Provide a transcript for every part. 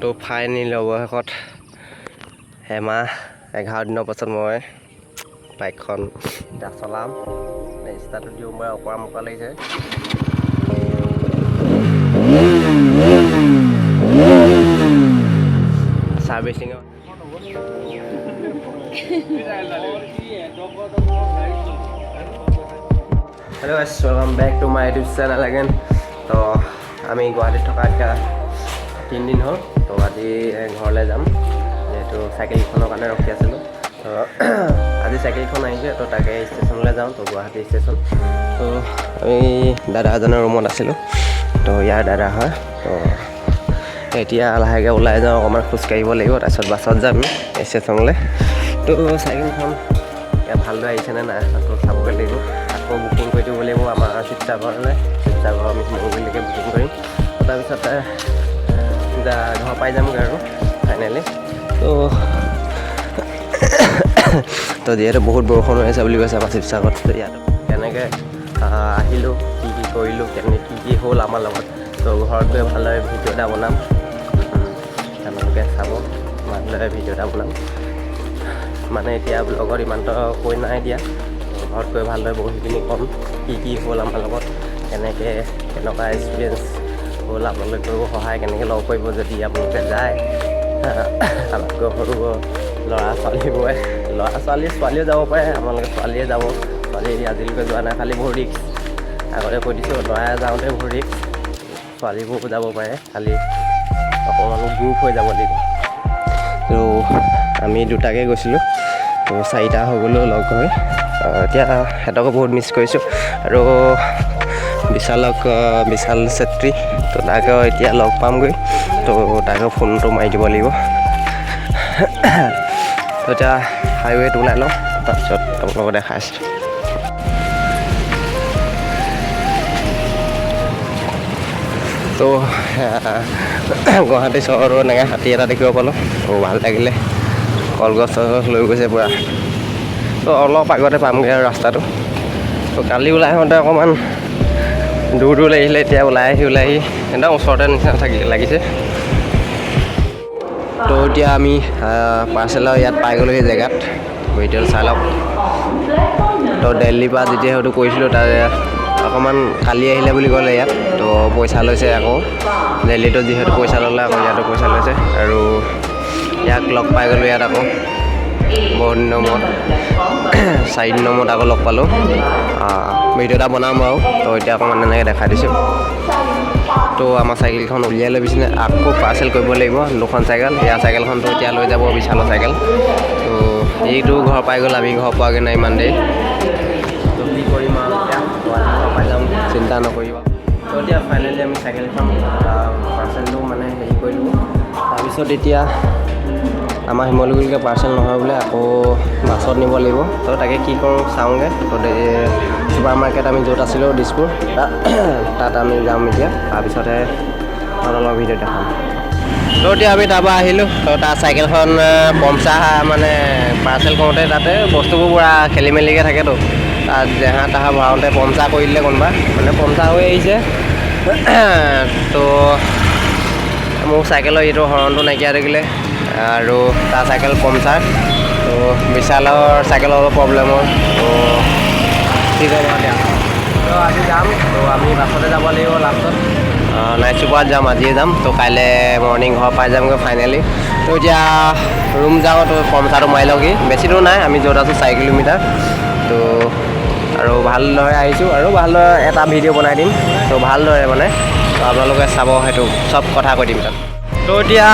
তো ফাইনেলি অৱশেষত এমাহ 11 দিনৰ পাছত মই বাইকখন এতিয়া চলাম। ষ্টাৰ্টটো দিওঁ, মই অকৰা মকৰা লাগিছে। ছাৰ্ভিচিঙৰ। Hello guys, welcome back to my YouTube channel again. তো আমি গুৱাহাটীত থকা এতিয়া 3 দিন হ'ল। তো আজি ঘৰলৈ যাম, যিহেতু চাইকেলখনৰ কাৰণে ৰখি আছিলোঁ। তো আজি চাইকেলখন আহিছে, তো তাকে ষ্টেচনলৈ যাওঁ। তো গুৱাহাটী ষ্টেচন। তো আমি দাদা এজনৰ ৰুমত আছিলোঁ, তো ইয়াৰ দাদা হয়। তো এতিয়া লাহেকৈ ওলাই যাওঁ, অকণমান খোজকাঢ়িব লাগিব, তাৰপিছত বাছত যাম ষ্টেচনলৈ। তো চাইকেলখন এতিয়া ভালদৰে আহিছেনে নাই, তো চাবগৈ লাগিব। আকৌ বুকিং কৰি দিব লাগিব আমাৰ শিৱসাগৰলৈ। শিৱসাগৰ আমি শিমলুগুৰিলৈকে বুকিং কৰিম। তো তাৰপিছতে ঘৰ পাই যামগৈ আৰু ফাইনেলি। তো যিহেতু বহুত বৰষুণ হৈ আছে বুলি কৈছে আমাৰ শিৱসাগৰত, তো ইয়াত কেনেকৈ আহিলোঁ, কি কি কৰিলোঁ, কেনে কি কি হ'ল আমাৰ লগত, তো ঘৰত গৈ ভালদৰে ভিডিঅ' এটা বনাম। আপোনালোকে চাব, ভালদৰে ভিডিঅ' এটা বনাম। মানে এতিয়া ব্লগত ইমানটো কৈ নাই দিয়া, ঘৰত গৈ ভালদৰে বহি পিনি ক'ম কি কি হ'ল আমাৰ লগত, কেনেকৈ কেনেকুৱা এক্সপিৰিয়েঞ্চ হ'ল, আপোনালোকেও সহায় কেনেকৈ ল'ব পাৰিব যদি আপোনালোকে যায়। আমাতকৈ সৰু ল'ৰা ছোৱালীবোৰে, ল'ৰা ছোৱালী ছোৱালীও যাব পাৰে, আপোনালোকে ছোৱালীয়ে যাব, ছোৱালী আজিলৈকে যোৱা নাই। খালি বহুত ৰিস্ক, আগতে কৈ দিছোঁ, ল'ৰাই যাওঁতে বহুত ৰিস্ক। ছোৱালীবোৰ যাব পাৰে, খালি অকণমান গ্ৰুপ হৈ যাব লাগিব। তো আমি দুটাকে গৈছিলোঁ, তো চাৰিটা হৈ গ'লোঁ লগ হৈ। এতিয়া সিহঁতকো বহুত মিছ কৰিছোঁ আৰু বিশালক, বিশাল চেত্ৰী, তো তাকে এতিয়া লগ পামগৈ। তো তাকে ফোনটো মাৰি দিব লাগিব। তো এতিয়া হাইৱেত ওলাই লওঁ, তাৰপিছত আপোনালোকক দেখাই আছোঁ। তো গুৱাহাটী চহৰতো এনেকৈ হাতী এটা দেখিব পালোঁ, তো ভাল লাগিলে। কলগছ চলগছ লৈ গৈছে পূৰা। তো অলপ আগতে পামগৈ আৰু ৰাস্তাটো। তো কালি ওলাই আহোঁতে অকণমান দূৰ দূৰ লাগিছিলে, এতিয়া ওলাই আহি একদম ওচৰতে নিচিনা থাকি লাগিছে। তো এতিয়া আমি পাৰ্চেলৰ ইয়াত পাই গ'লোঁ, সেই জেগাত ভিডিঅ'টো চাই লওক। তো দিল্লীৰ পৰা যেতিয়া সেইটো কৰিছিলোঁ, তাৰে অকণমান কালি আহিলে বুলি ক'লে ইয়াত। তো পইচা লৈছে আকৌ, দিল্লীতো যিহেতু পইচা ল'লে, আকৌ ইয়াতো পইচা লৈছে। আৰু ইয়াক লগ পাই গ'লোঁ ইয়াত আকৌ বহুত দিনৰ মূৰত, 4 দিনৰ মূৰত আকৌ লগ পালোঁ। ভিডিঅ' এটা বনাম বাৰু। তো এতিয়া অকণমান এনেকৈ দেখাই দিছোঁ। তো আমাৰ চাইকেলখন উলিয়াই লৈ পিছনে আকৌ পাৰ্চেল কৰিব লাগিব দুখন চাইকেল। ইয়াৰ চাইকেলখনটো এতিয়া লৈ যাব বিশালৰ চাইকেল। তো এইটো ঘৰ পাই গ'ল, আমি ঘৰ পোৱাগৈ নাই ইমান দেৰি। তো কি কৰিম আৰু, এতিয়া তো আজি ঘৰ পাই যাম, চিন্তা নকৰিব। তো এতিয়া ফাইনেলি আমি চাইকেলখন পাৰ্চেলটো মানে হেৰি কৰিলোঁ। তাৰপিছত এতিয়া আমাৰ শিমলুগুৰিলৈকে পাৰ্চেল নহয় বোলে, আকৌ বাছত নিব লাগিব। তো তাকে কি কৰোঁ চাওঁগৈ। তো ছুপাৰ মাৰ্কেট আমি য'ত আছিলোঁ দিছপুৰ, তাত আমি যাম এতিয়া, তাৰপিছতহে আপোনালোকৰ ভিডিঅ' দেখাম। তো এতিয়া আমি তাৰপৰা আহিলোঁ। তো তাৰ চাইকেলখন পমচাৰ, মানে পাৰ্চেল কৰোঁতে তাতে বস্তুবোৰ পূৰা খেলি মেলিকৈ থাকেতো, তাত জেহা তাহা ভৰাওঁতে পমচাৰ কৰি দিলে কোনোবা, মানে পমচাৰ হৈ আহিছে। তো মোৰ চাইকেলৰ এইটো হৰণটো নাইকিয়া থাকিলে আৰু তাৰ চাইকেল পমচাৰ। তো বিশালৰ চাইকেলৰ অলপ প্ৰব্লেম হ'ল। তো কি ক'ম আৰু এতিয়া। তো আজি যাম, তো আমি বাছতে যাব লাগিব। লাষ্টত নাইট চুপাৰত যাম, আজিয়ে যাম। তো কাইলৈ মৰ্ণিং ঘৰ পাই যামগৈ ফাইনেলি। তো এতিয়া ৰুম যাওঁ, তো পমচাৰটো মাৰি লওঁগৈ। বেছি দূৰ নাই, আমি য'ত আছোঁ 4 কিলোমিটাৰ। তো আৰু ভালদৰে আহিছোঁ আৰু ভালদৰে এটা ভিডিঅ' বনাই দিম। তো ভালদৰে মানে তো আপোনালোকে চাব, সেইটো চব কথা কৈ দিম তাত। তো এতিয়া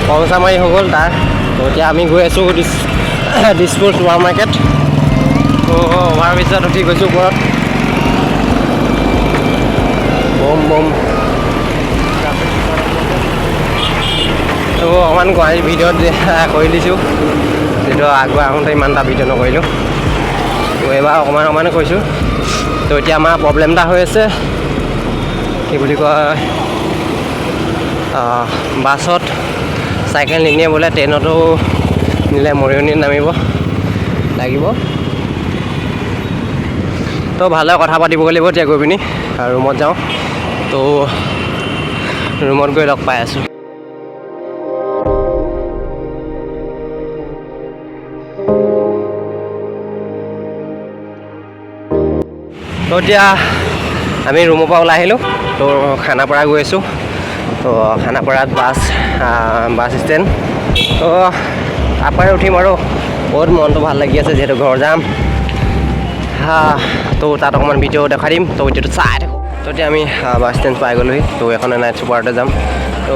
পমচাৰ মাৰি হৈ গ'ল তাৰ। তো এতিয়া আমি গৈ আছোঁ দিছপুৰ ছুপাৰ মাৰ্কেট। তো অভাৰ ব্ৰিজত উঠি গৈছোঁ ওপৰত। বম বম। তো অকণমান গুৱাহাটী ভিডিঅ'ত কৰি দিছোঁ, যিটো আগুৱাই আহোঁতে ইমান এটা ভিডিঅ' নকৰিলোঁ। তো এইবাৰ অকণমান অকণমান কৰিছোঁ। তো এতিয়া আমাৰ প্ৰব্লেম এটা হৈ আছে, কি বুলি কয়, বাছত চাইকেল নিনিয়ে বোলে, ট্ৰেইনতো নিলে মৰিয়নিত নামিব লাগিব। তো ভালদৰে কথা পাতিবগৈ লাগিব এতিয়া গৈ পিনি আৰু ৰুমত যাওঁ। তো ৰুমত গৈ লগ পাই আছোঁ। এতিয়া আমি ৰুমৰ পৰা ওলাই আহিলোঁ। তো খানাপাৰা গৈ আছোঁ। তো খানাপাৰাত বাছ বাছ ষ্টেণ্ড, তো তাৰপৰাই উঠিম আৰু বহুত মনটো ভাল লাগি আছে যিহেতু ঘৰ যাম। হা, তো তাত অকণমান ভিডিঅ' দেখাই দিম, তো ভিডিঅ'টো চাই থাকোঁ। তো এতিয়া আমি বাছ ষ্টেণ্ড পাই গ'লোহি। তো এখন নাইট চুপাৰতে যাম। তো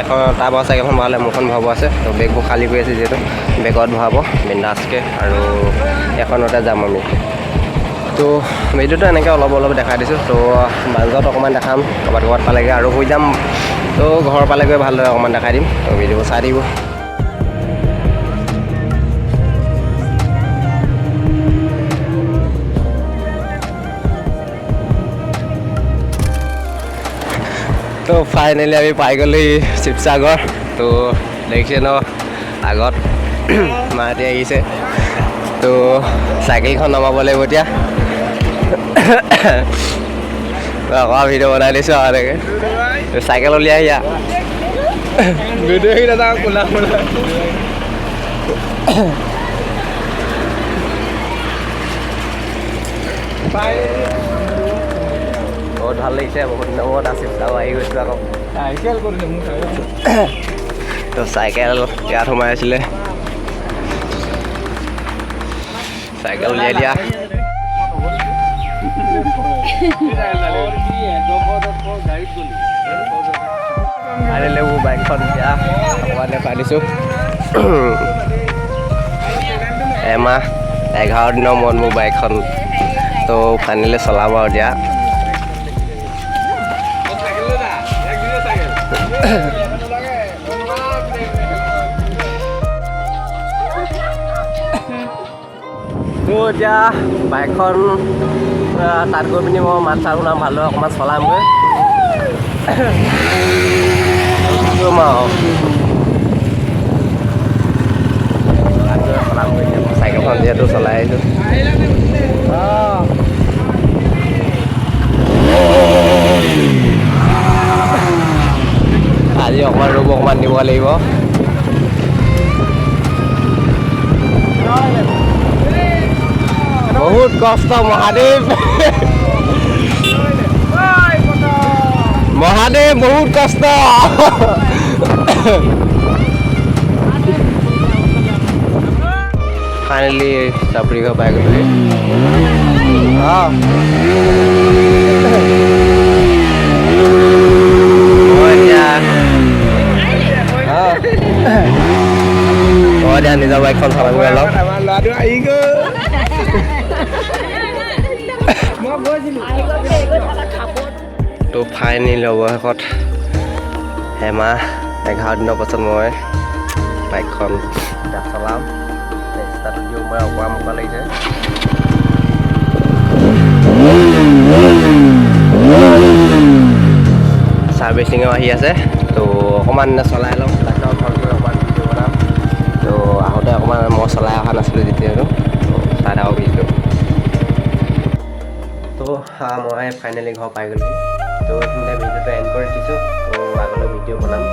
এখন তাৰ বাছ চাইকেলখন ভৰালে, মোৰখন ভৰাব আছে। তো বেগবোৰ খালী কৰি আছে যিহেতু বেগত ভৰাব বিন্দাছকৈ, আৰু এখনতে যাম আমি। তো ভিডিঅ'টো এনেকৈ অলপ অলপ দেখাই দিছোঁ। তো মাজত অকণমান দেখাম ক'ৰবাত ক'ৰবাত পালেগৈ আৰু শুই যাম। তো ঘৰ পালেগৈ ভালদৰে অকণমান দেখাই দিম। তো ভিডিঅ'বোৰ চাই থাকিব। তো ফাইনেলি আমি পাই গ'লো শিৱসাগৰ। তো দেখিছে ন, আগত মাহঁতি আহিছে। তো চাইকেলখন নমাব লাগিব এতিয়া। অকণমান ভিডিঅ' বনাই দিছোঁ আৰু এনেকৈ চাইকেল উলিয়াই আহিয়া। বহুত ভাল লাগিছে, বহুত দিনৰ মূৰত শিৱসাগৰ আহি গৈছোঁ আকৌ। তো চাইকেল ইয়াত সোমাই আছিলে, চাইকেল উলিয়াই দিয়া। আনিলে মোৰ বাইকখন এতিয়া অকণমান দেখাই দিছোঁ। এমাহ 11 দিনৰ মূৰত মোৰ বাইকখন তো ফাইনেলি চলাম আৰু এতিয়া। তো এতিয়া বাইকখন তাত গৈ পিনি মই মাত চাত শুনাম, ভালদৰে অকণমান চলামগৈ। তাত গৈ চলামগৈ এতিয়া চাইকেলখন যিহেতু চলাই আহিছোঁ। আজি অকণমান ৰ'ব, অকণমান দিব লাগিব। বহুত কষ্ট, মহাদেৱ মহাদেৱ, বহুত কষ্ট। ফাইনেলি চাপৰি ঘৰ পাই গ'লোহি। মই এতিয়া নিজৰ বাইকখন চলামগৈ অলপ। তো ফাইনেলি অৱশেষত এমাহ 11 দিনৰ পাছত মই বাইকখন এতিয়া চলাম। ষ্টাৰ্ট দিওঁ, মই অকৰা মোকা লাগিছে। ছাৰ্ভিচিঙো আহি আছে, তো অকণমান চলাই লওঁ, তাৰপিছত ঘৰত গৈ অকণমান ভিডিঅ' বনাম। তো আহোঁতে অকণমান মই চলাই অহা নাছিলোঁ যেতিয়া, আৰু চাই থাকক ভিডিঅ'টো। তো মই ফাইনেলি ঘৰ পাই গ'লোঁ। তো এইখিনিতে ভিডিঅ'টো এণ্ড কৰি দিছোঁ। তো আগলৈ ভিডিঅ' বনাম,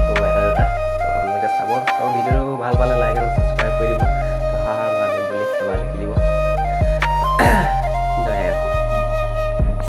তো এটা দুটা, তো আপোনালোকে চাব। তো ভিডিঅ'টো ভাল পালে লাইক এণ্ড ছাবস্ক্ৰাইব।